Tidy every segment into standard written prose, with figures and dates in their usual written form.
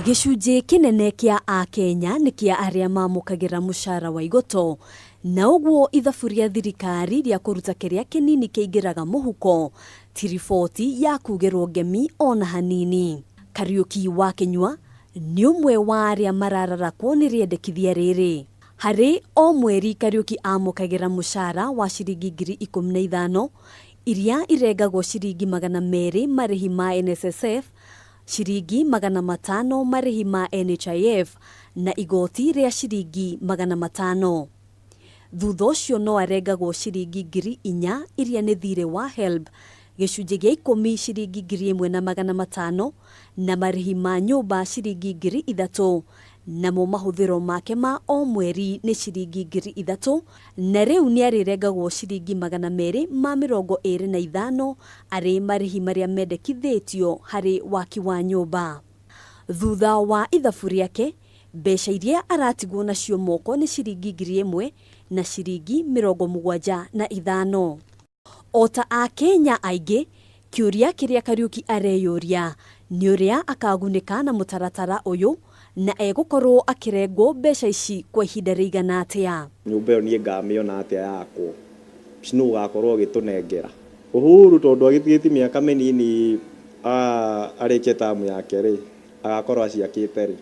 Gĩcunjĩ kĩnene kĩa Akenya nĩ kĩa arĩa mamũkagĩra mũcara wa igoto, na ũguo ithabu rĩa thirikari rĩa kũruta kĩrĩa kĩnini kĩingĩraga mũhuko ti riboti ya kugĩrwo ngemi ona hanini. Kariũki wa Kĩnyua nĩ ũmwe wa arĩa marararakwo nĩ rĩendekithia rĩrĩ. Harĩ o mweri Kariũki amũkagĩra mũcara wa ciringi 15,000 iria irengagwo ciringi 200 marĩhi ma NSSF, ciringi 500 marĩhi ma NHIF na igoti rĩa ciringi 500. Thutha ũcio no arengagwo ciringi 4,000 iria nĩ thirĩ wa HELB, gĩcunjĩ gĩa ikũmi ciringi 1,500 na marĩhi ma nyũmba ciringi 3,000 namo mahũthĩro make ma o mweri nĩ ciringi 3,000 na rĩu nĩarĩrengagwo ciringi 225 arĩ marĩhi marĩa mendekithĩtio harĩ waki wa nyũmba. Thutha wa ithabu rĩake, mbeca iria aratigwo nacio moko nĩ ciringi 1,000 na ciringi 75. O ta Akenya aingĩ, kĩũria kĩrĩa Kariũki areyũria nĩ ũrĩa akagunĩka na mũtaratara ũyũ na egũkorwo akĩrengwo mbeca ici kwa ihinda rĩigana atĩa. Nyũmba ĩyo niĩ ngamĩona atĩa yakwo? Nũ ũgakorwo ũgĩtũnengera? Uhuru tondũ agĩtigĩtie mĩaka mĩnini arĩkie tamu yake rĩ, agakorwo aciakĩte rĩ?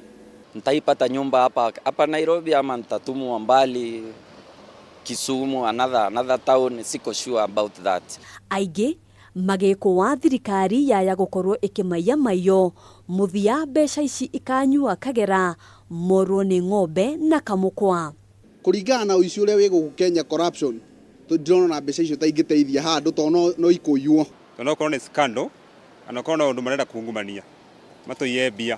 Nitaipata nyumba hapa hapa Nairobi ama nitatumwa mbali Kisumu, another town, siko sure about that. Aingĩ magĩkũa thirikari yaya gũkorwo ĩkĩmaiya maiyo mũthia mbeca ici ikanyua kagera morwo nĩ ng'ombe na kamũkwa. Kũringana na ũici ũrĩa wĩ gũkũ Kenya, corruption, ndĩrona na mbeca icio ta ingĩteithia handũ tondũ no ikũiywo. Tondũ okorwo nĩ scandal kana okorwo no ũndũ marenda kungumania matũiye mbia.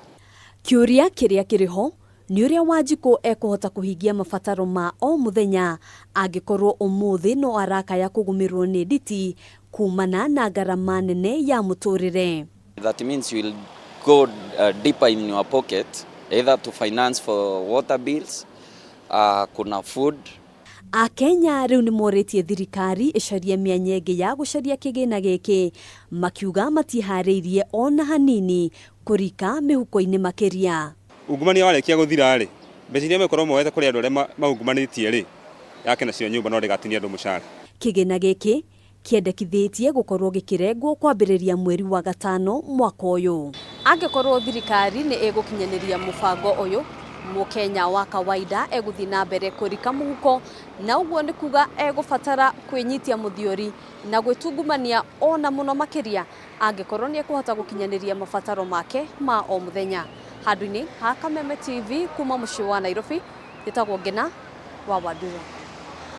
Kĩũria kĩrĩa kĩrĩ ho nĩ ũrĩa Wanjikũ ekũhota kũhingia mabataro ma o mũthenya angĩkorwo ũmũthĩ no arakaya kũgũmĩrwo nĩ nditi kumana na ngarama nene ya mũtũrĩre. That means you will go deeper in your pocket, either to finance for water bills, kuna food. Akenya rĩu nĩ morĩtie thirikari ĩcarie mĩanya ĩngĩ ya gũcaria kĩgĩna gĩkĩ, makiuga matiharĩirie ona hanini kũrika mĩhuko-inĩ makĩria. Ungumania warĩkia gũthira rĩ, mbeca iria megũkorwo moete kũrĩ andũ arĩa maungumanĩtie rĩ, yake nacio nyũmba no ndĩgatinia andũ mũcara. Kĩgĩna gĩkĩ kĩendekithĩtie gũkorwo gĩkĩrengwo kwambĩrĩria mweri wa gatano mwaka ũyũ. Angĩkorwo thirikari nĩ ĩgũkinyanĩria mũbango ũyũ, Mũkenya wa kawaida egũthiĩ na mbere kũrika mũhuko, na ũguo nĩ kuga egũbatara kwĩnyitia mũthiori na gwĩtungumania ona mũno makĩria angĩkorwo nĩ ekũhota gũkinyanĩria mabataro make ma o mũthenya. Handũ-inĩ ha Kameme TV kuma mũciĩ wa Nairobi, njĩtagwo Ngena wa Wanduro.